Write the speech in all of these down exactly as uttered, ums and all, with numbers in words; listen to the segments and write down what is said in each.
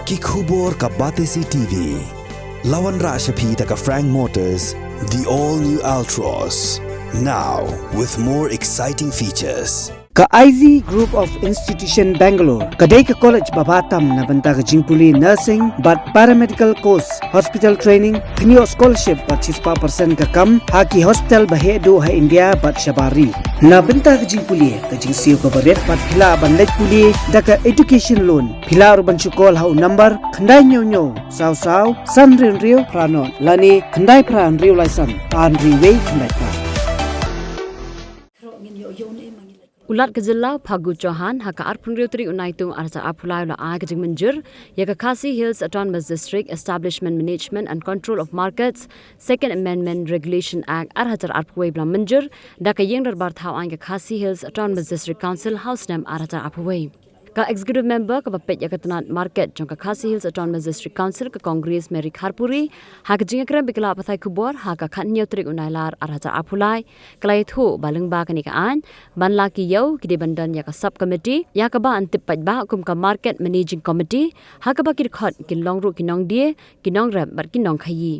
Ki khubor ka Batesi T V. La wanrah sha phi da ka Frank Motors, the all new Altroz. Now with more exciting features. Ka Ivy Group of Institution Bangalore ka dei ka college ba bha tam na bynta ka jingpule nursing bad paramedical course, hospital training, pynïoh scholarship bad shispah percent ka kam ha ki hospital ba heh duh ha India bad shabar ri. Na bynta ka jingpule, ka jingsiew kaba rit bad phi lah ban leit pule da ka education loan. Phi lah ruh ban shu call ha u number khyndai hynñiew hynñiew saw saw san hynriew hynriew phra nod lane khyndai phra hynriew lai san ar hynriew wei khyndai phra. U Lat ka Jylla u Phagu Chauhan ha ka arphew hynriew tarik u Naitung ar hajar arphew lai u la ai ka jingmynjur ïa ka Khasi Hills Autonomous District Establishment Management and Control of Markets Second Amendment Regulation Act ar hajar arphew wei ba la mynjur da ka Ïing Dorbar Thaw Aiñ ka Khasi Hills Autonomous District Council ha u snem ar hajar arphew wei. Ka Executive Member kaba peit ïa ka tnat market jong ka Khasi Hills Autonomous District Council ka Congress, Mary Kharpuri, ha ka jingïakren bad ki lad pathai khubor ha ka khathynñiew tarik u Nailar ar hajar arphew lai, ka la ïathuh ba lyngba kane ka aiñ, ban la ki ïew, ki dei ban don ïa ka sub committee ïa kaba yn tip paidbah kum ka Market Managing Committee, ha kaba ki dkhot kin long ruh ki nongdie, ki nongrep bad ki nongkhaïi.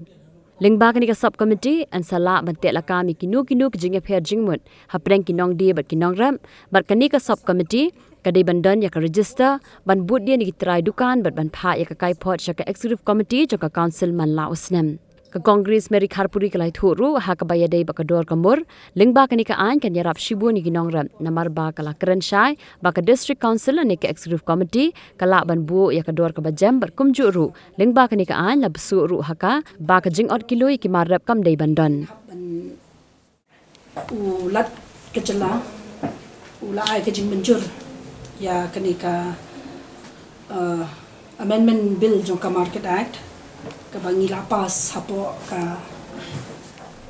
Lyngba kane ka sub committee, yn sa lah ban teh lakam ïa kino kino ki jingïapher jingmut hapdeng ki nongdie bad ki nongrep, bad kane ka sub committee ka dei ban don ïa ka register ban bud ïa kine ki trai dukan bad ban phah ïa ka kaiphod sha ka Executive Committee jong ka Council man la u snem. Ka Congress, Mary Kharpuri, ka la ïathuh ruh ha kaba ïadei bad ka dor ka mur, lyngba kane ka aiñ kan ïarap shibun ïa ki nongrep namar ba ka la kren shai ba ka District Council ne ka Executive Committee ka lah ban buh ïa ka dor kaba jem bad kumjuh ruh lyngba kane ka aiñ la bsut ruh ha kaba ka jingot kilo ïa ki mar rep kam dei ban don. U Lat ka Jylla u la ai ka jingmynjur ïa kane ka, uh, Amendment Bill jong ka Market Act kaba ngi la pass hapoh ka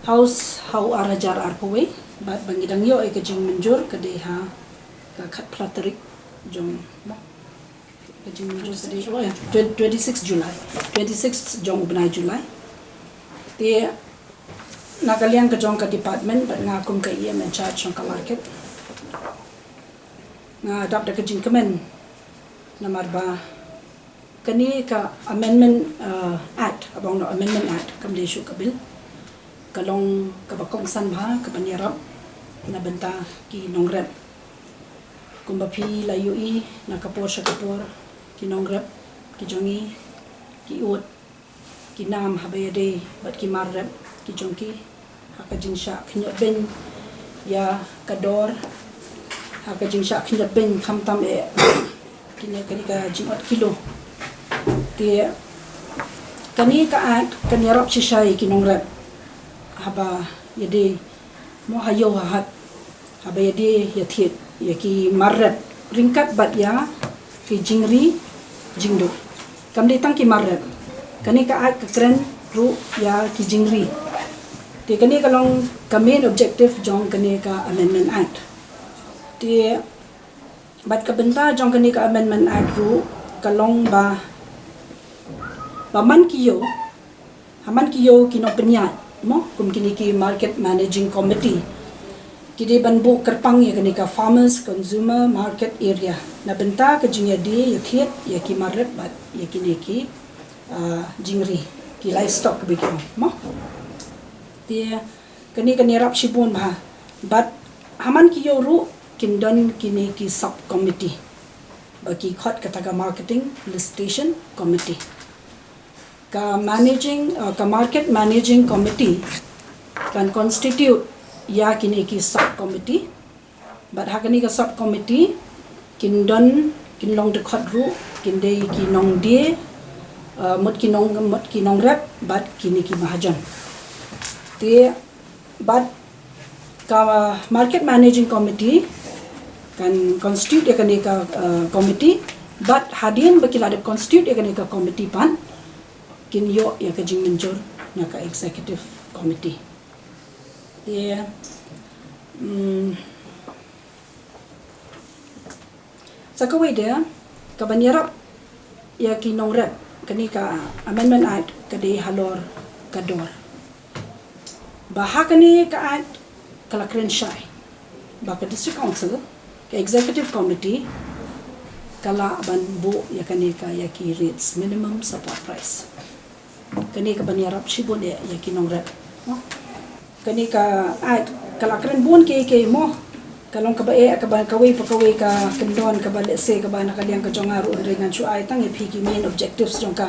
House ha u ar hajar arphew wei, bad ba ngi dang ïoh ïa ka jingmynjur ka dei ha ka khatphra tarik jong, ka jingmynjur ka dei, oh, twenty-six July, twenty-six jong u bnai July. Te na ka liang ka jong ka department bad nga kum ka E M in charge jong ka market, nga dap da ka jingkmen namar ba kane ka Amendment, uh, Act, aba ong noh Amendment Act, kam dei shuh ka bill, ka long kaba kongsan bha, kaban ïarap na bynta ki nongrep. Kumba phi la ïohi na ka por sha ka por, ki nongrep ki jong ngi ki ud ki nam haba ïadei bad ki mar rep ki jong ki ha ka jingshah khynñiot beiñ ïa ka dor, ha ka jingshah khynñiot beiñ khamtam eh kine, kane ka jingot kilo. Te kane ka Act kan ïarap shisha ïa ki nongrep haba ïadei mo ha ïew ha hat, haba ïadei ïathied ïa ki mar rep ryngkat bad ïa ki jingri jingduh. Kam dei tang ki mar rep, kane ka Act ka kren ruh ïa ki jingri. Te kane ka long ka main objective jong kane ka Amendment Act. Te bad ka bynta jong kane ka Amendment Act ruh ka long ba, ba man ki ïew, ha man ki ïew ki nongpynïaid mo, kum kine ki Market Managing Committee, ki dei ban buh kyrpang ïa kane ka Farmers Consumer Market Area na bynta ka jingïadie ïathied ïa ki mar rep bad ïa kine ki, ah, jingri, ki livestock ba ki ong mo. Te kane kan ïarap shibun bha. Bad ha man ki ïew ruh kin don kine ki sub committee ba ki khot kata ka Marketing Felicitation Committee. Ka managing, uh, ka Market Managing Committee kan constitute ïa kine ki sub committee. Bad ha kane ka sub committee kin don, kin long dkhot ruh, kin dei ki nongdie, uh, mut ki nong, mut ki nongrep bad kine ki mahajon. Te bad ka Market Managing Committee kan constitute ïa kane ka, uh, committee, bad hadien ba ki la dep constitute ïa kane ka committee pat kin ïoh ïa ka jingmynjur na ka Executive Committee. Te, mm, sa kawei de, kaban ïarap ïa ki nongrep, kane ka Amendment Act ka dei halor ka dor. Ba ha kane ka Act ka la kren shai ba ka District Council, ka Executive Committee, ka lah ban buh ïa kane ka, ïa ki rates, minimum support price. Kane ka ban ïarap shibun eh ïa ki nongrep. Kane ka, ah, ka la kren bun ki, ki mo. Ka long kaba eh, kaba kawei pa kawei ka kyndon kaba lehse kaba na ka liang ka jong nga ruh hynrei ngan shu ai tang ïa phi ki main objectives jong ka.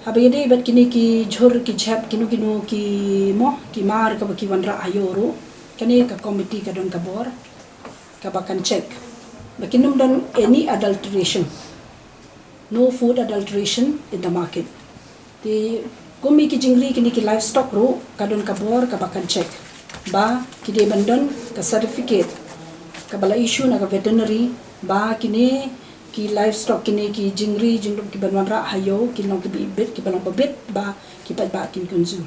Haba ïadei bad kine ki jhur ki jhep kino kino ki mo, ki mar kaba ki wanrah ha ïew ruh, kane ka committee ka don ka bor kaba kan check ba kin ym don any adulteration. No food adulteration in the market. Te kum ïa ki jingri kine ki livestock ruh ka don ka bor kaba kan check ba ki dei ban don ka certificate kaba la issue na ka veterinary ba kine ki livestock, kine ki jingri jinglum kiban wanrah ha ïew kin long kiba bit, kiba long ba bit ba ki paidbah kin consume.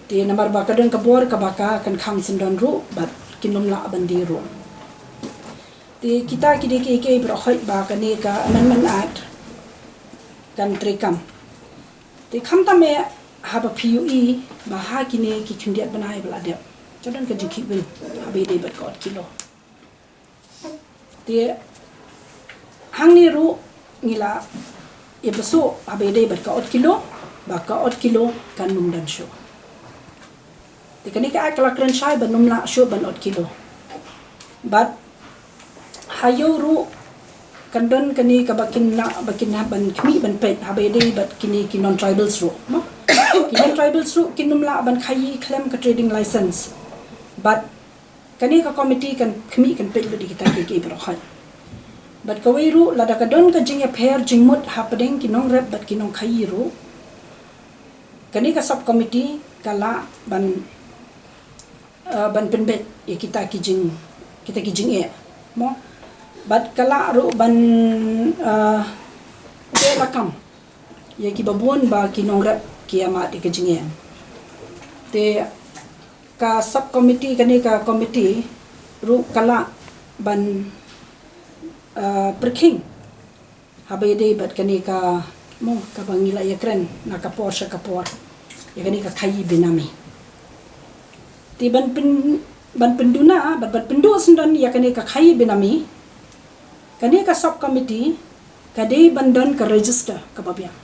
Te namar ba ka don ka bor kaba ka kan khang syndon ruh bad kin ym lah ban die ruh. Te kita ki dei kiei kiei baroh hoid ba kane ka Amendment Act kan treikam. Te khamtam eh haba phi ïohi ba ha kine ki khyndiat bnai ba la dep, ka don ka jingkhih win haba ïadei bad ka ot kilo. Te hangne ruh ngi la ïa pyrshah haba ïadei bad ka ot kilo ba ka ot kilo kan ym don shuh. Te kane ka Act ka la kren shai ban ym lah shuh ban ot kilo. Bad ha ïew ruh kan don kane kaba kin lah, ba kin hap ban khmih ban peit haba ïadei bad kine ki non-tribals ruh. Mo? Ki non-tribals ruh kin ym lah ban khaïi khlem ka trading license. Bad kane ka committee kan khmih kan peit lut ïa kita kiei kiei baroh hoid. Bad kawei ruh lada ka don ka jingïapher jingmut hapdeng ki nongrep bad ki nongkhaïi ruh, kane ka sub committee ka lah ban, eh, ban pynbeit ïa kita ki jing, kita ki jingeh. Mo? Bad ka lah ruh ban, eh, beh lakam ïa kiba bun ba ki nongrep ki ïa mad ïa ka jingeh. Te ka sub committee, kane ka committee ruh ka lah ban, eh, pyrkhing haba ïadei bad kane ka, mo, kaba ngi la ïa kren na ka por sha ka por ïa kane ka khaïi benami. Te ban pyn, ban pynduna bad ban pynduh syndon ïa kane ka khaïi benami, kane ka sub committee ka dei ban don ka register kaba biang.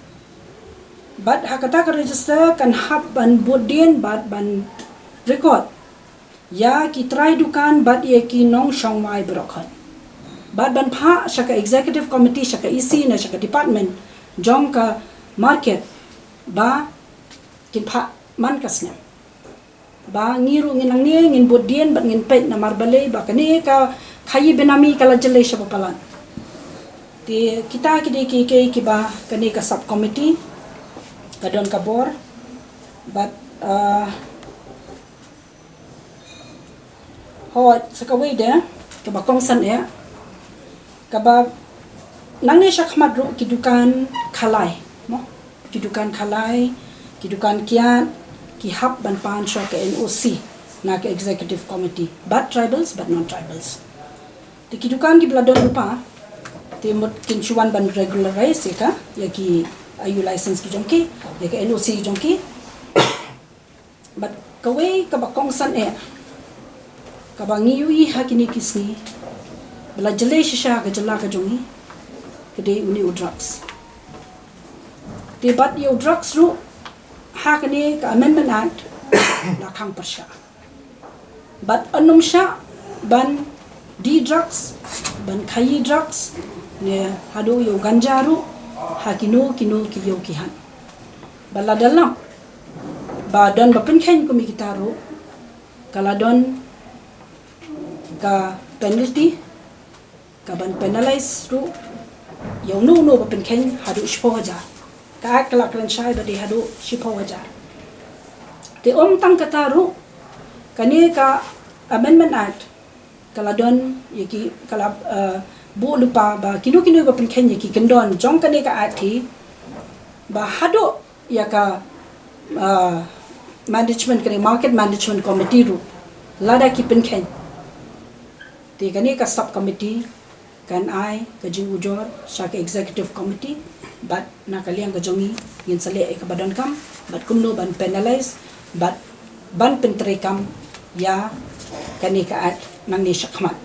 Bad ha kata ka register kan hap ban bud dien bad ban record ïa ki trai dukan bad ïa ki nongshong wai baroh hoid. Bad ban phah sha ka executive committee, sha ka E C ne sha ka department jong ka market ba kin phah man ka snem. Ba ngi ruh ngin nangne ngin bud dien bad ngin peit namar balei ba kane ka khaïi benami ka la jlei sha ba palat. Te kita ki dei kiei kiei kiba kane ka sub committee ka don ka bor. Bad, ah, hooid, sa kawei de kaba kongsan eh, kaba nangne shakhmat ruh ki dukan khalai, mo? Ki dukan khalai, ki dukan kiad ki hap ban pan sha ka N O C na ka executive committee, bad tribals bad non-tribals. Te ki dukan kiba la don lypa, te mut kin shu wan ban regularize ïa ka, ïa ki I U license ki jong ki, ïa ka N O C ki jong ki. Bad kawei kaba kongsan eh, kaba ngi ïohi ha kine ki sngi ba la jlei shisha ha ka jylla ka jong ngi, ka dei une u drugs. Te bad ïa u drugs ruh ha kane ka Amendment Act la khang pyrshah. Bad ym shah ban die drugs, ban khaïi drugs, ne haduh ïa u ganja ruh ha kino kino ki ïew ki hat. Bad lada lap ba don ba pynkheiñ kum ïa kita ruh, ka la don ka penalty, ka ban penalize ruh ïa uno uno ba pynkheiñ haduh shiphew hajar. Ka Act ka la kren shai ba dei haduh shiphew hajar. Te ym tang kata ruh, kane ka Amendment Act ka la don ïa ki, ka la, eh, buh lypa ba kino kino ba pynkheiñ ïa ki kyndon jong kane ka Act hi, ba haduh ïa ka, ah, management, kane market management committee ruh lada ki pynkheiñ, te kane ka sub committee kan ai ka jingujor sha ka executive committee, bad na ka liang ka jong ngi ngin sa leh ïa kaba donkam bad kumno ban penalize bad ban pyntreikam ïa kane ka Act nangne shakhmat.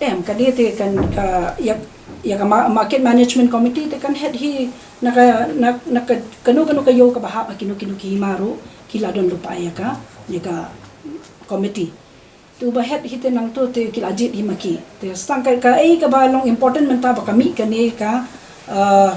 Em, kane te kan ka ïa, Ïa ka ma-, market management committee te kan head hi na ka, na, na ka, kano kano ka ïew kaba hap ha kino kino ki hima ruh ki la don lypa ïa ka, ïa ka committee. Te uba head hi te nangto te ki la jied hi ma ki. Te tang ka, kaei kaba long important mynta ba ka mih kane ka, uh,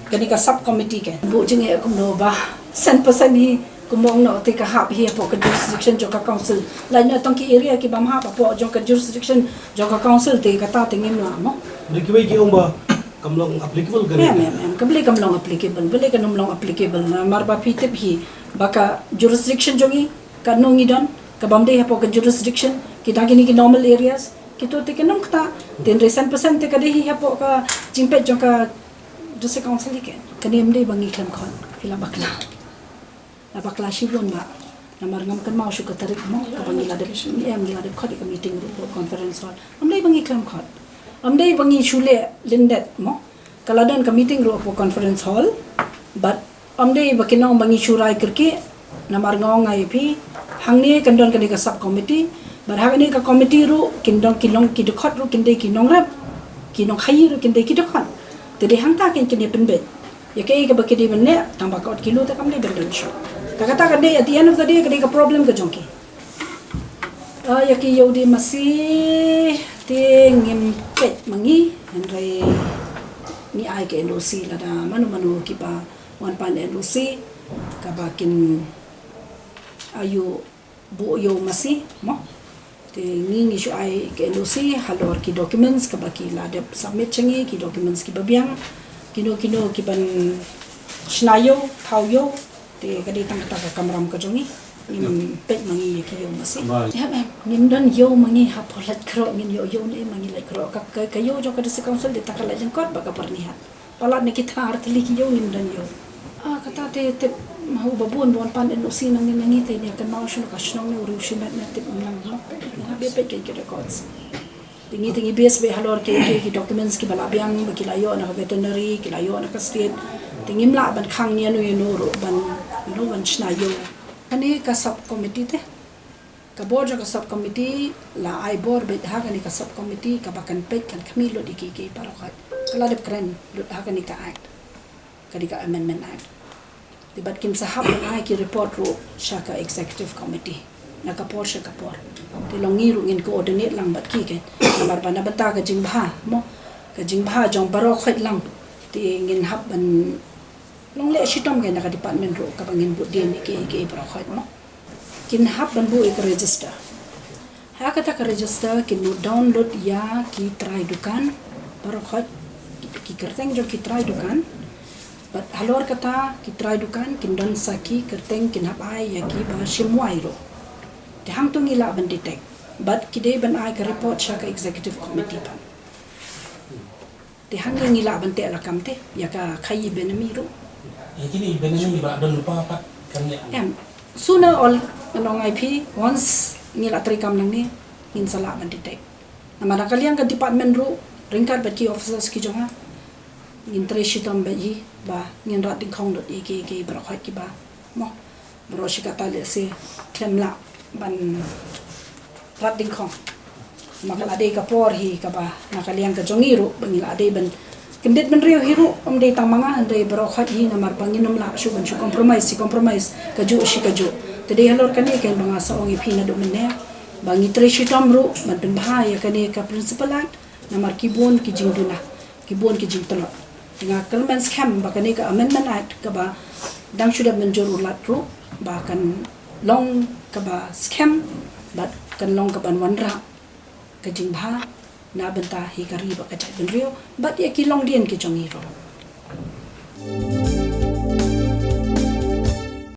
kane ka sub committee ka. Buh jingeh kumno ba san percent hi kumno te ka hap hi hapoh ka jurisdiction jong ka council. Lait na tang ki area ki bym hap hapoh jong ka jurisdiction jong ka council te kata te ngim lah mo. Dei kiwei ki ong ba kam long applicable ka. Em, em, em, ka balei kam long applicable, balei kam long applicable. Namar ba phi tip hi ba ka jurisdiction jong i, ka nong i don, ka bym dei hapoh ka jurisdiction, kita kini ki normal areas, kito te ka nong kata, ten percent te ka dei hi hapoh ka jingpeit jong ka district council hi ke. Kane ym dei ba ngi khlem khot, phi la bakla. La bakla shibun ba. Namar ngam kynmaw shuh ka tarik mo, kaba ngi la dep, em ngi la dep khot ïa ka meeting ruh hapoh conference hall. Ym dei ba ngi khlem khot. Ym dei ba ngi shu leh lyndet mo. Ka la don ka meeting ruh hapoh conference hall. But ym dei ba ki nong ba ngi shu rai kyrkieh. Namar nga ong ïa phi. Hangne kan don kane ka sub committee. But ha kane ka committee ruh kin don ki long ki dkhot ruh kin dei ki nongrep. Ki nongkhaii ruh kin dei ki dkhot. Te dei hangta kin kin ïa pynbeit. Ïa kaei kaba ki dei ban leh, tang ba ka ot ki lu te kam dei ban don shuh. Ka kata ka dei, at the end of the day, ka dei ka problem ka jong ki. Ah, ïa ki ïew die masi te ngim peit ma ngi, hynrei ngi ai ka N O C lada mano mano kiba wan pan N O C, kaba kin ïoh buh ïew masi mo. Te ngi ngi shu ai ka N O C halor ki documents kaba ki la dep submit sha ngi, ki documents kiba biang, kino kino kiban shna ïew, thaw ïew. Te ka dei tang kata ka kamram ka jong ngi. Ngim peit ma ngi ïa ki ïew masi. Em, em, ngim don ïew ma ngi hapoh Laitkroh, ngin ïoh ïew ne ma ngi Laitkroh. Ka, ka, ka ïew jong ka District Council dei tang ka Laitlyngkot bad ka Byrnihat. Palat na ki thar tylli ki ïew ngim don ïew. Ah, kata te tip ma u ba bun ba wan pan N O C na ngi na ngi te ïa kynmaw shano ka shnong ne u riew shimet ne tip nang mo. Nga bia peit ki records. Te ngi te ngi base beit halor ki, ki, ki documents kiba la biang ba ki la ïoh na ka veterinary, ki la ïoh na ka state. Te ngim lah ban khang ïano ïano ruh ban, you know, ban shna ïew. Kane ka sub committee te. Ka bor jong ka sub committee la ai bor beit ha kane ka sub committee kaba kan peit kan khmih lut ïa ki, ki baroh khoit. Ka la dep kren lut ha kane ka act. Kane ka amendment act. Te bad kim sa hap ban ai ki report ruh sha ka executive committee. Na ka por sha ka por. Te long ngi ruh ngin coordinate lang bad ki ke. Namar ba na bynta ka jingbha mo. Ka jingbha jong baroh khoit lang. Te ngin hap ban long leh shitom ke na ka department ruh kaba ngin bud dien ïa ki, ïa ki baroh khoit mo. Kin hap ban buh ïa ka register. Ha kata ka register kin download ïa ki trai dukan baroh khoit, ki, ki kyrteng jong ki trai dukan. Bad halor kata ki trai dukan kin don sa ki kyrteng kin hap ai ïa ki ba shim wai ruh. Te hangto ngi lah ban detect. Bad ki dei ban ai ka report sha ka executive committee pat. Te hangne ngi lah ban teh lakam te ïa ka khaii benami ruh. Ïa kine benami ba don lypa pat kan ïa. Em, sooner or later ngan ong ïa phi, once ngi la trei kam nangne ngin sa lah ban detect. Namar na ka liang ka department ruh ryngkat bad ki officers ki jong nga ngin trei shitom bad hi ba ngin rat dyngkhong lut ïa ki, ki baroh khoit kiba mo. Baroh shi katta lehse khlem lah ban rat dyngkhong. Ma ka la dei ka por hi kaba na ka liang ka jong ngi ruh ba ngi la dei ban kyndit bynriew hi ruh, ym dei tang ma nga, hynrei baroh khoit hi namar ba ngin ym lah shuh ban shu compromise shi compromise, kajuh shi kajuh. Te dei halor kane keiñ ba nga sa ong ïa phi naduh mynne ba ngi trei shitom ruh ban pynbha ïa kane ka Principal Act. Namar ki bun ki jingduna, ki bun ki jingtlot. Te nga kyrmen skhem ba kane ka Amendment Act kaba dang shu dep mynjur u Lat ruh ba kan long kaba skhem bad kan long kaban wanrah ka jingbha na bynta hi ka ri bad ka jaitbynriew bad ïa ki longdien ki jong ngi ruh.